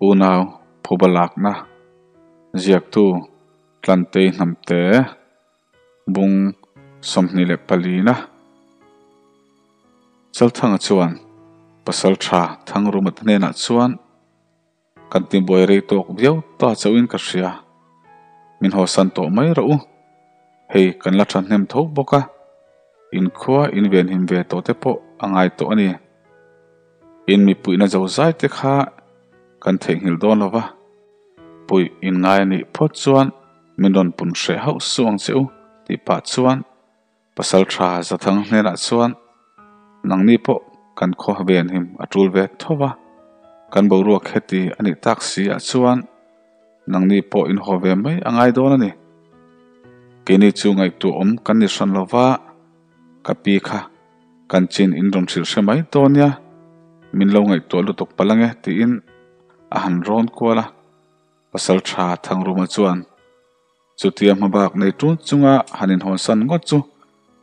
Unau phuba lakna ziaktu Tlantei Hnamte bung 24 na Chalthanga chuan pasal tha Thangruma te hnenah chuan Kan tibuai rei tawk viau ta chauhin ka hria. Min hawsan tawh mai rawh u. Hei kan la thahnem tho bawk a, inkhua in venhim ve tawh te pawh a ngai tawh a ni. In mipuihna zo zai te kha kan theihnghilh dawn lo va, puih in ngai a nih phawt chuan min rawn pun hreh hauh suh ang che u tih pah chuan pasal tha Zathang hnenah chuan nangni pawh kan khaw venhim a tul ve tho va, kan boruak heti a nih tak si ah chuan nangni pawh in haw ve mai a ngai dawn a ni. Keini chu ngaihtuah awm kan ni hran lo va, Ka pi kha kan chin in rawn hrilh hre mai dawn nia, min lo ngaihtuah lutuk palh ange tiin a han rawn kual a. Pasal tha Thangruma chuan chutia hmabak nei tun chunga han inhawnsan ngawt chu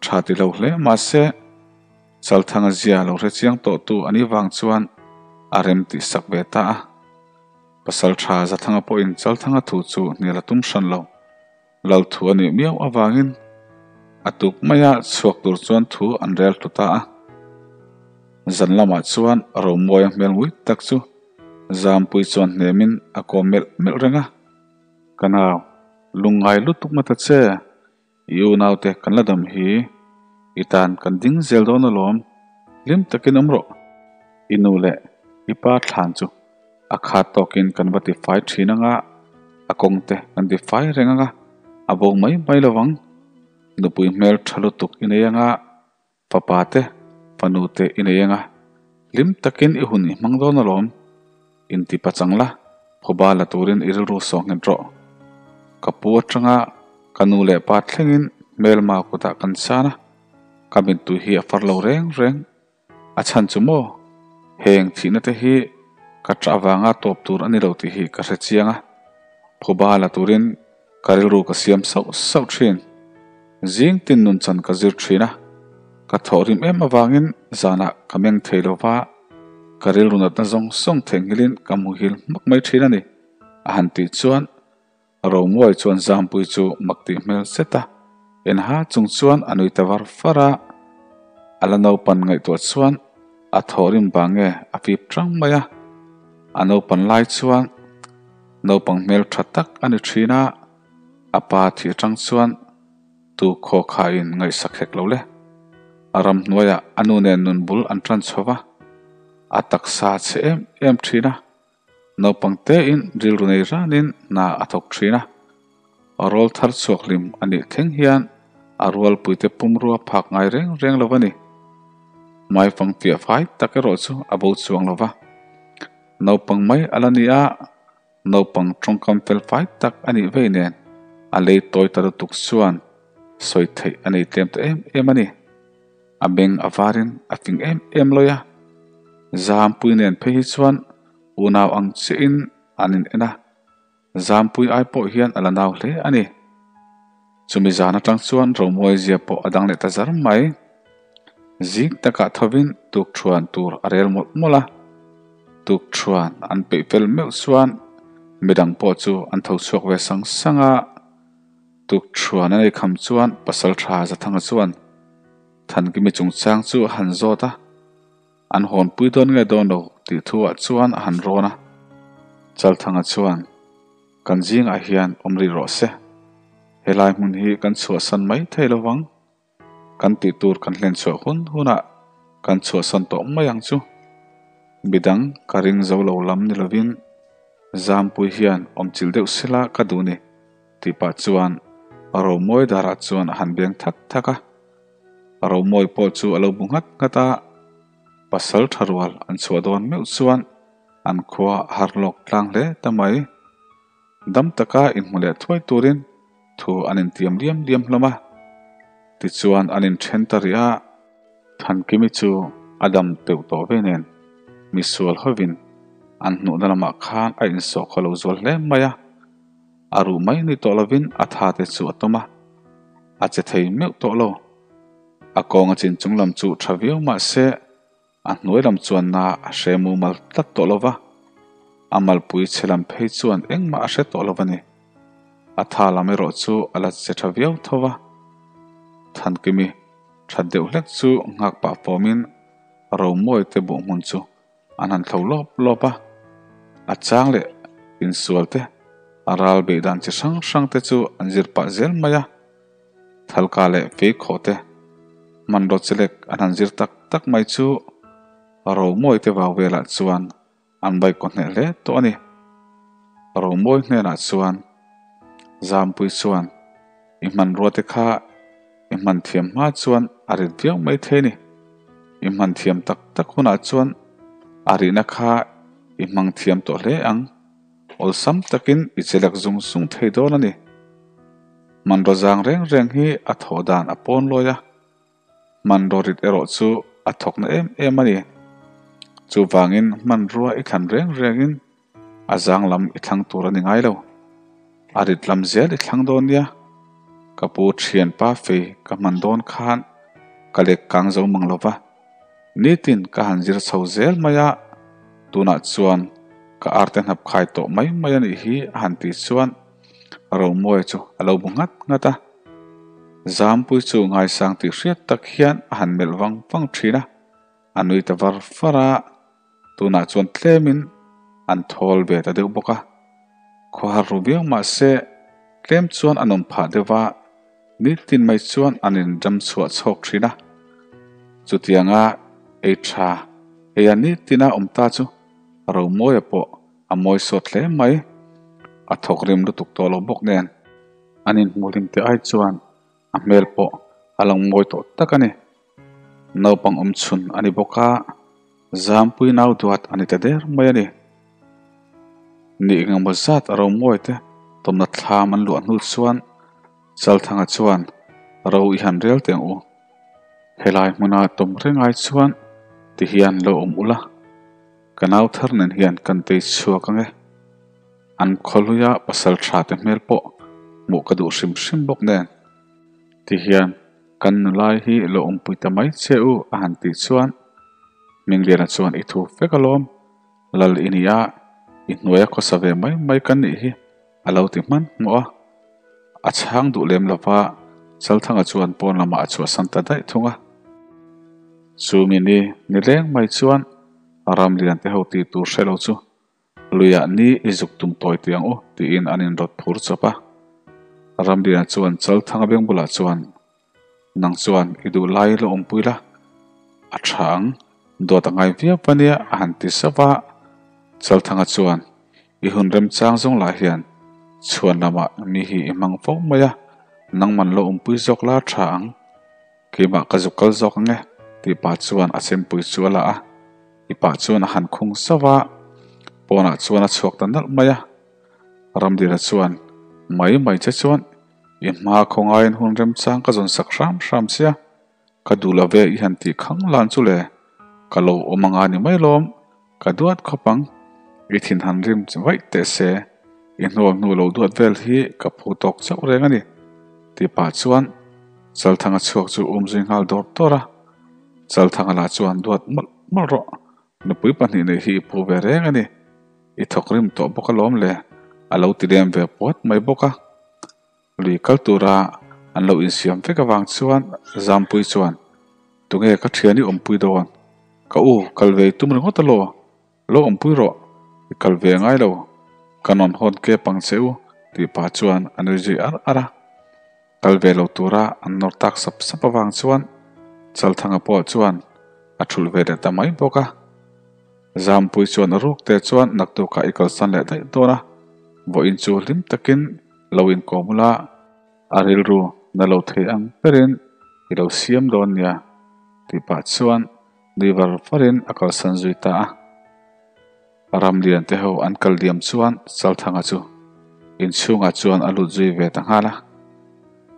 tha ti lo hle mahse Chalthanga zia lo hre chiang tawh tu a nih vang chuan a rem tih sak ve ta a. Pasal tha Zathanga pawhin Chalthanga thu chu hnial a tum hran lo. Lal thu a nih miau avangin a tuk maia chhuak tur chuan thu an rel tlu ta a. Zan lamah chuan Romuaia hmel ngui tak chu Zampui chuan hnemin a kawm melh melh reng a. Ka nau, lungngai lutuk mata che, i unaute kan la dam hi i tan kan ding zel dawn alawm, hlim takin awm rawh. I nu leh i pa thlan chu A khat tawkin kan va tifai thin anga, a kawng te kan tifai reng anga, a bo mai mai lo vang. Nupui hmel tha lutuk i nei anga, fapa te, fanu te i nei anga, hlim takin i hun i hmang dawn alawm. Inti pachang la, phuba la turin i rilru sawh nghet rawh. Ka pu atanga ka nu leh pa thlengin hmelma kutah kan chan a, ka mittui hi a far lo reng reng. A chhan chu maw? Heng thihna te hi ka ṭah avanga tawp tur a ni lo tih hi ka hre chiang a, phuba la turin ka rilru ka siam sauh sauh ṭhin. Zing tin nun chan ka zir ṭhin a, ka thawhrim em avangin zanah ka meng thei lo va, ka rilru natna zawng zawng theihnghilhin ka muhil hmak mai ṭhin a ni, a han tih chuan Romuai chuan Zampui chu mak tih hmel zet a, en ha chung chuan a nui ta var var a. A la naupan ngaihtuah chuan a thawhrim vang nge a fip tang mai a. A naupan lai chuan naupang hmel tha tak a ni thin a, a pa thih atang chuan tu khaw khain ngaihsak hek lo le. A ramhnuaiah a nu nen nun bul an tan chho va, a taksa a chhe em em thin a. Naupang tein rilru nei ranin hna a thawk thin a, rawl thar chhuak hlim a nih thleng hian a rualpuite pumrua phak ngai reng reng lo a ni. Hmaifang fiah fai tak erawh chu a bo chuang lo va. Naupang mai a la ni a, naupang tawngkam fel fai tak a nih vei nen a lei tawi ta lutuk chuan sawi theih a nei tlem ta em em a ni. A beng a varin a fing em em lawi a, Zampui nen phei hi chuan unau ang chiahin an in en a, Zampui ai pawh hian a la nau hle a ni. Chumi zan atang chuan Romuai zia pawh a dang leh ta zar mai. Zing takah thovin tukthuan tur a rel mawlh mawlh a, tukthuan an peih fel meuh chuan midang pawh chu an tho chhuak ve sang sang a. Tukthuan a nei kham chuan pasal tha Zathanga chuan Thankimi chungchang chu a han zawt a, an hawnpui dawn nge dawn lo tih thuah chuan a han rawn a. Chalthanga chuan, Kan zingah hian awm rih rawh se, helai hmun hi kan chhuahsan mai thei lo vang. Kan tih tur kan hlen chhuah hun hunah kan chhuahsan tawh mai ang chu. Midang ka ring zo lo lam ni lovin Zampui hian awmchilh deuh sela ka duh ni. Tih pah chuan a romawi darah chuan a han beng thak thak a. A romawi pawh chu a lo bu nghat nghat a, pasal tha rual an chhuah dawn meuh chuan an khua a har lawk tlang hle ta mai. Dam taka inhmu leh thuai turin thu an intiam liam liam hlawm a. Tichuan an inthen ta rih a, Thankimi chu a dam teuh tawh ve nen misual hovin an hnuhna lamah khan a insawh khaw lo zual hle mai a. A ruh mai ni tawh lovin a tha te chu a tawm a, a che thei meuh tawh lo. A kawng a chin chung lam chu tha viau mah se a hnuai lam chuan na a hre mumal tlat tawh lo va. A malpui chhe lam phei chuan engmah a hre tawh lo a ni. A tha lam erawh chu a la che tha viau tho va. Thankimi that deuh hlek chu nghak pah fawmin Romawi te buh hmun chu an han thlo lawp lawp a. A chang leh insual te, a ral beih dan chi hrang hrang te chu an zir pah zel mai a. Thalka leh feikhawh te hmanraw chelek an han zir tak tak mai chu Romawi te vau velah chuan an bike kaw hneh hle tawh a ni. Romawi hnenah chuan Zampui chuan i hmanrua te kha i hman thiam hma chuan a rit viau mai thei a ni. I hman thiam tak tak hunah chuan a rihna kha i hmang thiam tawh hle ang. Awlsam takin i chelek zung zung thei dawn a ni. Hmanraw zang reng reng hi a thawh dan a pawn lawi a. Hmanraw rit erawh chu a thawkna em em a ni. Chuvangin hmanrua i thlan reng rengin a zang lam i thlang tur a ni ngai lo. A rit lam zel i thlang dawn nia. Ka pu thianpa fei ka hman dawn khan ka lek kang zo mang lo va. Nitin ka han zir chho zel mai a, tunah chuan ka arte hnap khai tawh mai mai a nih hi a han tih chuan Romawi chu a lo bu nghat nghat a. Zampui chu ngaisang tih hriat tak hian a han melh vang vang thin a, a nui ta var var a, tunah chuan tlemin an thawl ve ta deuh bawk a. Khawhar ru viau mah se tlem chuan a nawm phah deuh va, nitin mai chuan an indam chhuah chhawk thin a. Chutianga ei tha eia nitina awm ta chu Romawia pawh A mawi sawt hle mai. A thawk rim lutuk tawh lo bawk nen. An inhmuh hlim teh ai chuan a hmel pawh a lang mawi tawh tak a ni. Naupang awm chhun a ni bawk a, Zampui nau duat a ni ta der mai a ni. Ni engemaw zat a ro mawi te tawmna thlam an luah hnu chuan Chalthanga chuan ro i han rel teh ang u. Helai hmuna tawm reng ai chuan tihian lo awm ula. Ka nau thar nen hian kan tei chhuak ang e. An khawluia pasal tha te hmel pawh hmuh ka duh hrim hrim bawk nen. Ti hian kan nulai hi lo awmpui ta mai che u a han tih chuan Hmingliana chuan i thu vek alawm, Lal i nia, i hnuaia khawsa ve mai mai kan nih hi a lo ti hman hmuh a. A chhang duh lem lova Chalthanga chuan pawn lamah a chhuahsan ta daih thung a. Chumi ni nileng mai chuan Ram lian te ho tih tur hre lo chu luiah ni i zuk tum tawi tih ang u tiin an inrawt phur chawp a. Ramliana chuan Chalthanga beng bulah chuan Nang chuan i duh lai lo awmpui la, a tha ang, dawt a ngai viau va nia a han ti zauh a. Chalthanga chuan I hun remchang zawng lah hian chhuan lamah mi hi i hmang fo mai a, nangman lo awmpui zawk la tha ang. Keimah ka zuk kal zawk ang e, tih pah chuan a chempui chu a la a, i pah chuan a han khung zauh a, pawnah chuan a chhuak ta nalh mai a. Ramdina chuan, Mai mai che chuan i hma khawngaiin hun remchang ka zawn sak hram hram sia, ka duh lo ve i han tih khang lan chu le, ka lo awm anga ni mai lawm, Ka duat khawp ang, i thin han rim vaih teh se, i hnual hnu lo duat vel hi ka phu tawk chauh reng a ni, tih pah chuan Chalthanga chhuak chu um zui nghal dawr dawr a. Chalthanga lah chuan duat mawlh mawlh rawh, nupui pahnih neih hi i phu ve reng a ni, i thawk rim tawh bawk alawm le, a lo ti lem ve puat mai bawk a. Lui kal tura an lo insiam vek avang chuan Zampui chuan, Tunge ka thian i awmpui dawn? Ka u, kal ve i tum ringawt alaw? Lo awmpui rawh, i kal ve ngai lo. Ka nawn hawn kep ang che u, tih pah chuan a nui zui ar ar a. Kal ve lo tura an nawr tak sap sap avang chuan Chalthanga pawh chuan a thulh ve leh ta mai bawk a. Zampui chuan a ruk te chuan naktukah i kalsan leh daih dawn a, vawiin chu hlim takin lo inkawm ula, a rilru na lo thei ang berin i lo siam dawn nia tih pah chuan nui var varin a kalsan zui ta a. Ramlian te ho an kal diam chuan Chalthanga chu inchhungah chuan a lut zui ve ta nghal a.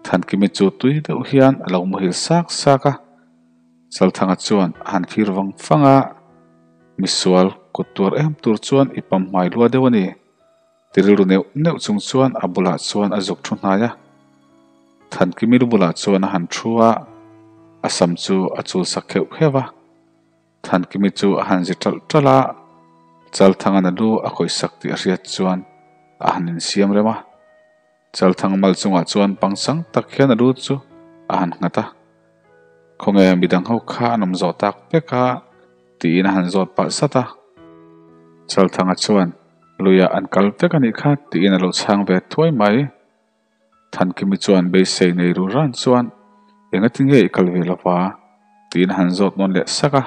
Thankimi chu tui deuh hian a lo muhil sak sak a. Chalthanga chuan a han thlir vang vang a, misual kut tuar em tur chuan i pamhmai lua deuh a ni. Ti rilru neuh neuh chung chuan a bulah chuan a zuk thu hnai a. Thankimi lu bulah chuan a han thu a, a sam chu a chul sak kheuh kheuh a. Thankimi chu a han zi ṭalh ṭalh a. Chalthanga'n a lu a khawihsak tih a hriat chuan a han insiam rem a. Chalthang mal chungah chuan pangchang tak hian a lu chu a han nghat a. Khawnge midang ho kha an awm zawh tak vek a tiin a han zawt pah sat a. Chalthanga chuan luiah an kal vek a nih kha tiin a lo chhang ve thuai mai. Thankimi chuan beisei nei ru ran chuan engati nge i kal ve lova tiin a han zawt nawn leh sak a.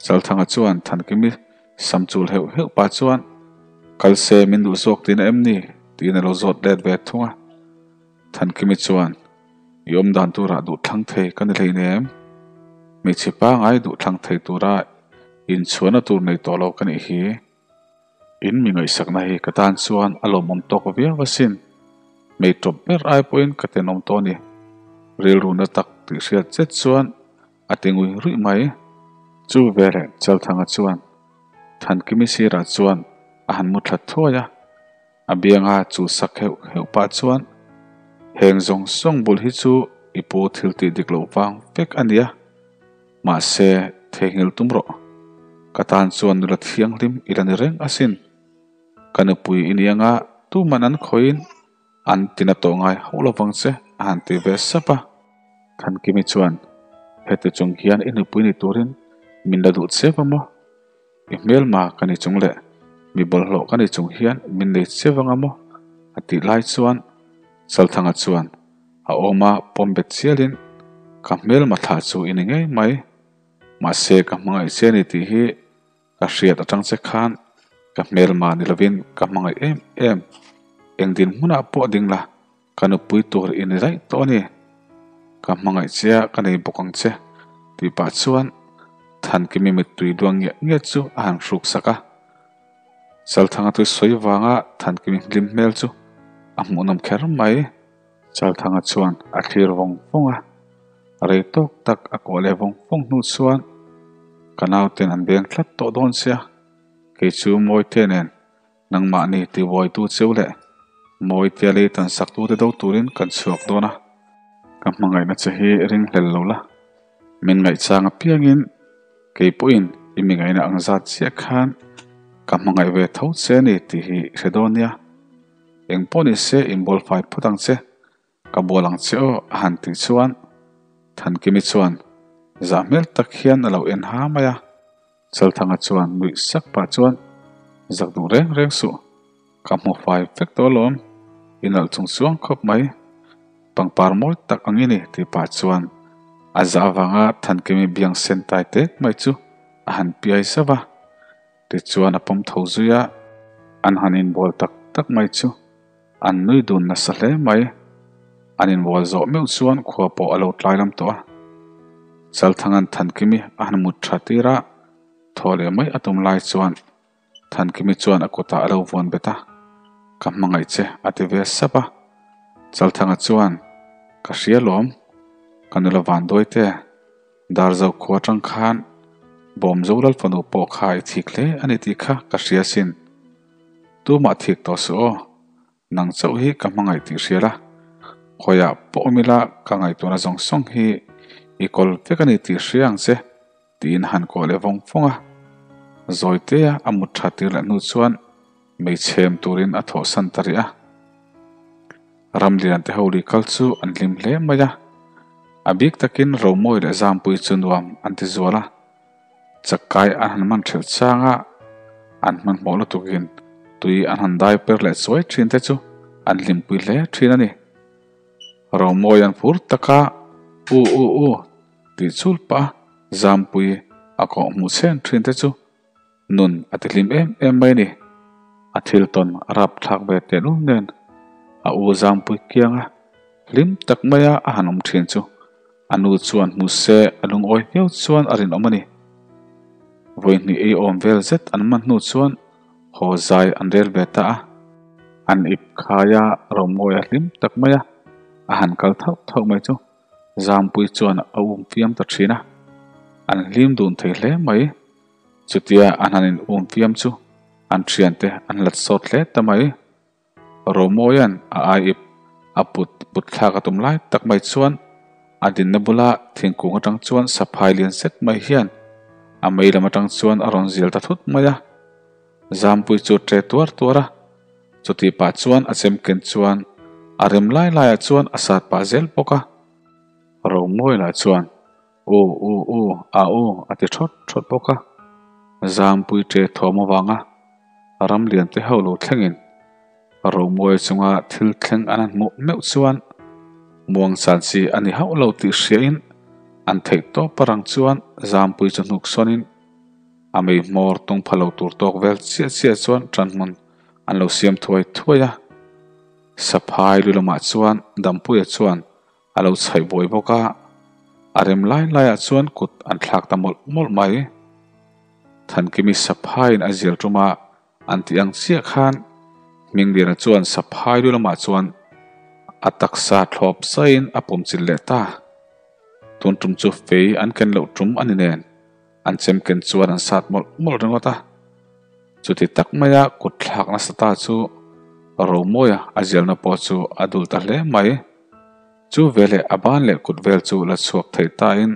Chalthanga chuan Thankimi sam chul heuh heuh pah chuan kal se min duh zawk tiin a em ni tiin a lo zawt let ve thung a. Thankimi chuan i awm dan turah duh thlang thei ka ni hleinem. Hmeichhe pangai duh thlang thei tura inchhuahna tur nei tawh lo ka nih hi. In mi ngaihsakna hi ka tan chuan a lawmawm tawk viau asin. Hmei tawp ber ai pawhin ka tenawm tawh a ni. Rilru na tak tih hriat zet chuan a ti ngui ruih mai. Chu veleh Chalthanga chuan Thankimi sirah chuan a han mu thla thuai a. A bianga chu sak heuh heuh pah chuan heng zawng zawng bul hi chu i pu thil tih dik loh vang vek a nia. Mahse, theihnghilh tum rawh. Ka tan chuan nula thianghlim i la ni reng asin. Ka nupui i ni anga tuman an khawiin an tina tawh ngai hauh lovang che a han ti ve sap a. Thankimi chuan, Heti chung hian i nupui ni turin min la duh chep a maw? I hmelma ka ni chung leh mi bawlhhlawh ka ni chung hian min nei che vang a maw? a tih lai chuan Chalthanga chuan a awma pawm bet chialin ka hmelma thlah chu i ni ngei mai. Mahse ka hmangaih che ni tih hi ka hriat atang che khan ka hmelma ni lovin ka hmangaih em em. Eng dinhmunah pawh ding la Ka nupui tur i ni daih tawh a ni. Ka hmangaih che a, ka nei bawk ang che, tih pah chuan Thankimi mittui duang ngiah ngiah chu a han hruk sak a. Chalthanga tui sawi vanga Thankimi hlim hmel chu a hmuhnawm kher mai. Chalthanga chuan a thlir vawng vawng a, rei tawk tak a kuah leh vawng vawng hnu chuan ka nauten an veng tlat tawh dawn sia, kei chu Mawite nen Nangmahni tibuaitu cheu leh Mawitia lei tan saktute do turin kan chhuak dawn a, ka hmangaihna che hi ringhlel lo la, min ngaihchang apiangin kei pawhin i mi ngaihna ang zat chiah khan ka hmangaih ve tho che a ni tih hi i hre dawn nia. Engpawh ni se inbual fai phawt ang che. Ka bual ang che aw a han tih chuan Thankimi chuan zah hmel tak hian a lo en ha mai a. Chalthanga chuan nuih sak pah chuan zak duh reng reng suh, ka hmu fai vek tawh alawm, i nalh chung chuang khawp mai, pangpar mawi tak ang i ni tih pah chuan a zah avanga Thankimi biang sen tai tek mai chu a han piai zauh a. Tichuan a pawm tho zui a, an han inbual tak tak mai chu. An nui dun nasa hle mai. An inbual zawh meuh chuan khua pawh a lo tlai lam tawh a. Chalthanga'n Thankimi a han mut tha tir a, thaw leh mai a tum lai chuan Thankimi chuan a kutah a lo vuan bet a, Ka hmangaih che a ti ve sap a. Chalthanga chuan, Ka hria lawm, ka nula van duai te. Darzo khua atang khan Bawmzo Lalfanu pawh kha i thik hle a ni tih kha ka hria sin. Tumah thik tawh suh aw, nang chauh hi ka hmangaih tih hria la, khawiah pawh awm ila ka ngaihtuahna zawng zawng hi i kawl vek a ni tih hria ang che tiin han kuah leh vawng vawng a. Zawitea a mut tha tir leh hnu chuan meichhem turin a thawhsan ta rih a. Ramlian te ho lui kal chu an hlim hle mai a, a bik takin Romawi leh Zampui chu nuam an ti zual a. Chakkai an han man ṭhelh chang a, an hmanhmawh lutukin tui an han dai per leh chuai ṭhin te chu an hlimpui hle ṭhin a ni. Romawi an phur tak a, U u u tih chul pah a Zampui a kawh hmuh chhen ṭhin te chu nun a ti hlim em em mai a ni. A thil tawn a rap thlak ve tehlul nen a u Zampui kianga hlim tak maia a han awm ṭhin chu A nu chuan hmu se a lungawi viau chuan a rinawm a ni. Vawihnih ei awm vel zet an man hnu chuan haw zai an rel ve ta a. An ip khai a, Romawi a hlim tak mai a, a han kal thauh thauh mai chu Zampui chuan a um fiam ta thin a. An hlim dun thei hle mai. Chutia an han in um fiam chu an thiante an hlat sawt hle ta mai. Romawia'n a ai ip a put put thlak a tum lai tak mai chuan a dinna bula thingkung atang chuan saphai lian zet mai hian a mei lam atang chuan a rawn zil ta thut mai a. Zampui chu ṭe tuar tuar a, chutih pah chuan a chem ken chuan a rem lai laiah chuan a sat pah zel bawk a. Romawi lah chuan U u u a u a ti ṭhawt ṭhawt bawk a. Zampui ṭe thawm avanga ram lian te ho lo thlengin Romawi chunga thil thleng an han hmuh meuh chuan muang chan chi a ni hauh lo tih hriain an theih tawp arang chuan Zampui chu hnuk sawnin A mei hmawr tung pha lo tur tawk vel chiah chiah chuan ṭanhmun an lo siam thuai thuai a. Saphai lu lamah chuan Dampuia chuan a lo chhaih buai bawk a, a rem lai laiah chuan kut an thlak ta mawlh mawlh mai. Thankimi Saphaiin a zial ṭum a, an tih ang chiah khan Hmingliana chuan Saphai lu lamah chuan a taksa thlawp zaiin a pawmchilh leh ta. Tun ṭum chu fei an ken loh ṭum a ni nen. An chem ken chuan an sat mawlh mawlh ringawt a. Chuti tak maia kut thlak nasa ta chu Romawia a zialna pawh chu a dul ta hle mai. Chu veleh a ban leh kut vel chu la chhuak thei tain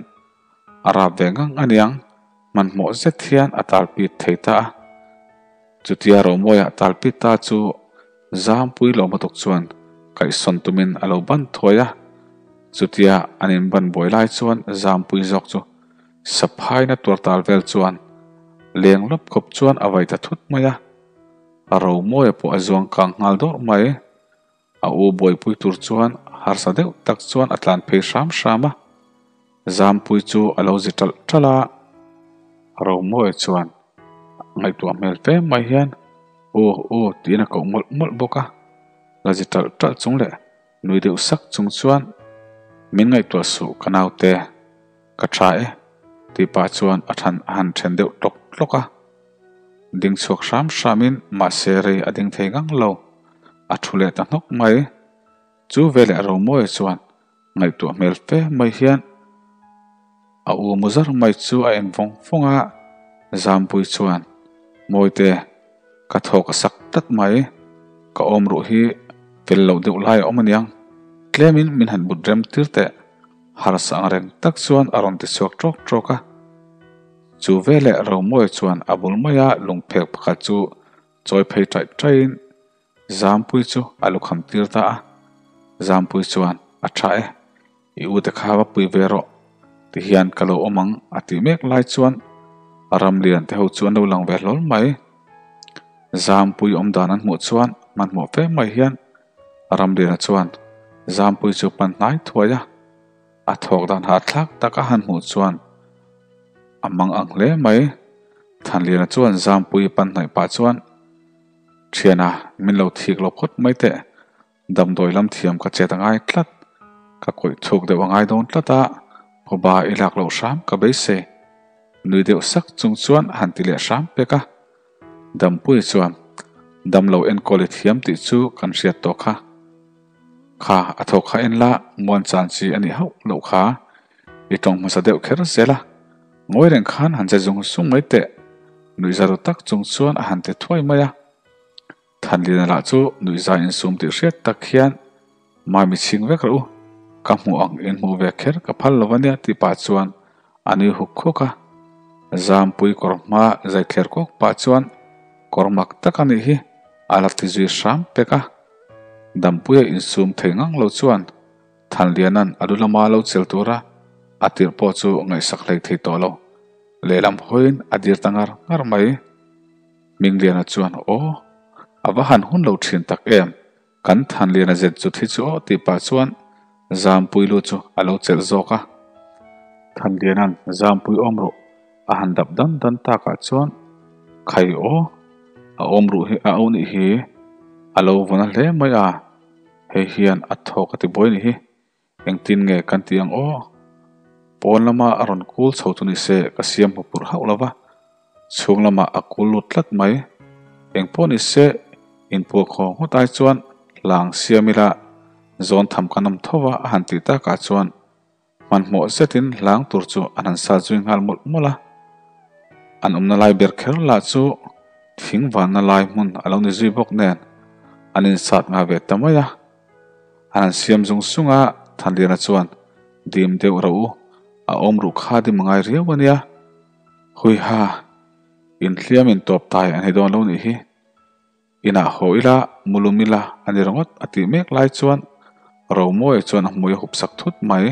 a rap ve ngang aniang hmanhmawh zet hian a talpit thei ta a. Chutia Romawia talpit ta chu Zampui lawmawtuk chuan kaihsawn tumin a lo ban thuai a. Chutia an inban buai lai chuan Zampui zawk chu Saphaina tuar tal vel chuan leng lawp khawp chuan a vai ta thut mai a, a romawia pawh a zuang kang nghal dawrh mai. A u buaipui tur chuan harsa deuh tak chuan a tlan phei hram hram a, Zampui chu a lo zi ṭalh ṭalh a. Romawia chuan ngaihtuah hmel fe mai hian U, u tiin a koh mawlh mawlh bawk a, la zi ṭalh ṭalh chung leh nui deuh sak chung chuan min ngaihtuah suh ka naute. Ka tha e, tih pah chuan a than a han then deuh tlawk tlawk a. Ding chhuak hram hramin mahse rei a ding thei ngang lo, a thu leh ta hnawk mai. Chu veleh Romawia chuan ngaihtuah hmel fe mai hian a u mu zar mai chu a en vawng vawng a, Zampui chuan, Mawite, ka thawk a sak tlat mai, ka awm ruh hi fel loh deuh lai a awm aniang, tlemin min han but rem tir teh. Harsa ang reng tak chuan a rawn ti chhuak ṭawk ṭawk a. Chu veleh Romawia chuan a bul maia lungphek pakhat chu chawi phei ṭaih ṭaihin Zampui chu a lukham tir ta a. Zampui chuan, A ṭha e, i ute kha va pui ve rawh, ti hian ka lo awm ang a tih mek lai chuan Ramlian te ho chu an lo lang ve hlawl mai. Zampui awm dan an hmuh chuan hmanhmawh fe mai hian Ramliana chuan Zampui chu pan hnai thuai a, a thawk dan hahthlak tak a han hmuh chuan a mang ang hle mai. Thanliana chuan Zampui pan hnaih pah chuan, Thiana, min lo thik lo phawt mai teh, damdawi lam thiam ka chet a ngai tlat, ka kawih chhuk deuh a ngai dawn tlat a, phuba i lak loh hram ka beisei. Nui deuh sak chung chuan a han ti leh hram pek a. Dampui chuan, Dam lo enkawl i thiam tih chu kan hriat tawh kha. Kha, a tho kha en la, muan chan chi a nih hauh loh kha. I tawng hmasa deuh kher zel a. Ngawi reng khan han che zung zung mai teh. Nuihza ru tak chung chuan a han ti thuai mai a. Thanlina lah chu nuihza insum tih hriat tak hian, Mami chhing vek rawh u, ka hmuh ang in hmuh ve kher ka phal lo ania tih pah chuan a nui huk huk a. Zampui kawr hma zai thler kawk pah chuan kawr mak tak a nih hi a la ti zui hram pek a. Dampuia insum thei ngang lo chuan Thanliana'n a lu lama lo chel tura a tirh pawh chu ngaihsak hlei thei tawh lo. Lehlam hawiin a dir ta ngar ngar mai. Mingliana chuan, Aw, a va han hun lo thin tak em? Kan Thanliana zet zut hi chu aw tih pah chuan Zampui lu chu a lo chelh zawk a. Thanliana'n Zampui awm ruh a han dap dan dan takah chuan, Khai aw, a awm ruh hi a au nih hi, a lo vawna hle mai a, hei hian a thaw ka ti buai nih hi. Engtin nge kan ti ang aw? Pawn lama a rawn kul chho chu ni se ka siam hmu purh hauh lo va, chhung lamah a kul lut tlat mai. Eng pawh ni se, inpuak haw ngawt ai chuan hlang siam ila zawn tham kan awm tho va a han tih takah chuan hmanhmawh zetin hlang tur chu an han sat zui nghal mawlh mawlh a. An awmna lai ber kher lah chu thing vanna lai hmun a lo ni zui bawk nen an insat nga ve ta mai a. An han siam zung zung a, Thanliana chuan, Dim deuh rawh u, a awm ruh kha dim a ngai riau a nia. Huiha! Inhliamin tawp tai a ni dawn lo nih hi. Inah haw ila, mulum ila a ni ringawt a tih mek lai chuan Romawia chuan a hmui a hup sak thut mai.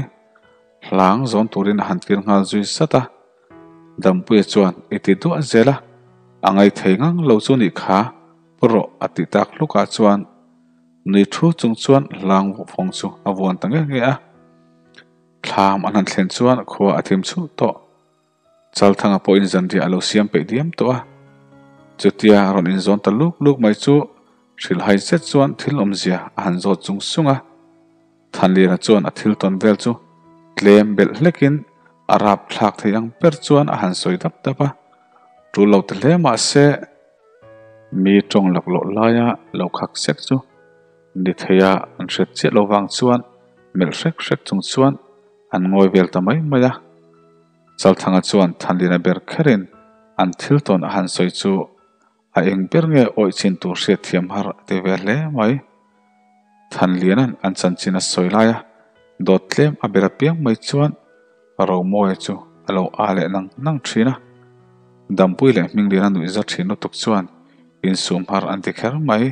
Hlang zawn turin a han tir nghal zui zat a. Dampuia chuan i ti duah zel a, a ngaithei ngang lo chu nih kha pu rawh a tih tak hlukah chuan nui thu chung chuan hlang fawng chu a vuan ta nge nge a. Thlam an han thlen chuan khua a thim chhuh tawh. Chalthanga pawhin zanriah a lo siam peih diam tawh a. Chutia rawn inzawn ta luk luk mai chu hrilhhai zet chuan thil awmzia a han zawt chung sung a. Thanliana chuan a thil tawn vel chu tlem belh hlekin a rap thlak thei ang ber chuan a han sawi dap dap a. Tul lo ta hle mah se, mi tawng laklawh laia lo khak sek chu ni theia an hret chiah lo vang chuan melh hrek hrek chung chuan an ngawi vel ta mai mai a. Chalthanga chuan Thanlina ber kherin an thil tawn a han sawi chu a eng ber nge awih chin tur hriatthiam har a ti ve hle mai. Thanliana'n an chanchin a sawi lai a, dawt tlem a ber apiang mai chuan Romawia chu a lo a leh nang nang thin a. Dampui leh Hmingliana nuihza thin lutuk chuan insum har an ti kher mai.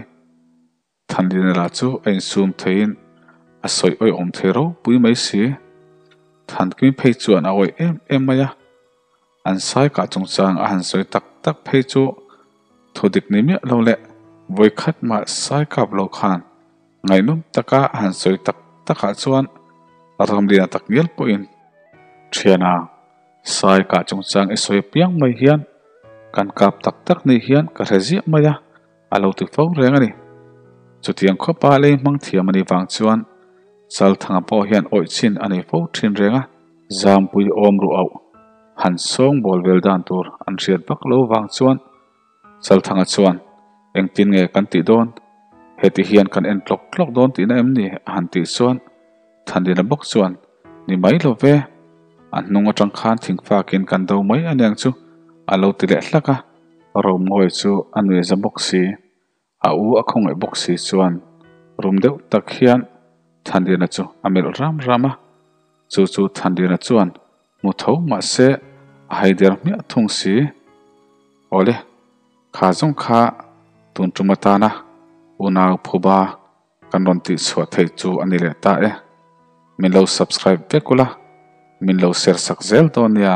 Thanlina lah chu a insum theiin a sawi awih awm thei ropui mai si. Thankimi phei chuan a awih em em mai a, an sai kah chungchang a han sawi tak tak phei chu thu dik ni miah lo leh vawikhat mah sai kap lo khan ngaihnawm taka a han sawi tak takah chuan Ramliana tak ngial pawhin Thiana sai kah chungchang i sawi apiang mai hian kan kap tak tak ni hian ka hre ziah mai a. A lo ti fo reng a ni. Chutiang khawpa lei hmang thiam a nih vang chuan Chalthanga pawh hian awih chin a nei fo thin reng a. Zampui awm ruh auh han sawng bawl vel dan tur an hriat vak lo vang chuan Chalthanga chuan, Engtin nge kan tih dawn? Heti hian kan en tlawk tlawk dawn tihna em ni? a han tih chuan Thanlina bawk chuan, Ni mai lo ve, a hnung atang khan thingfakin kan do mai aniang chu a lo ti leh hlak a. Romngawi chu a nui za bawk si, a u a khawngaih bawk si chuan rum deuh tak hian Thanliana chu a melh ram ram a, chu chu Thanliana chuan hmu tho mah se a haider hmiah thung si. Awle, kha zawng kha tun tum atana unau phuba kan rawn tih chhuah theih chu a ni leh ta e. Min lo subscribe vek ula, min lo share sak zel dawn nia.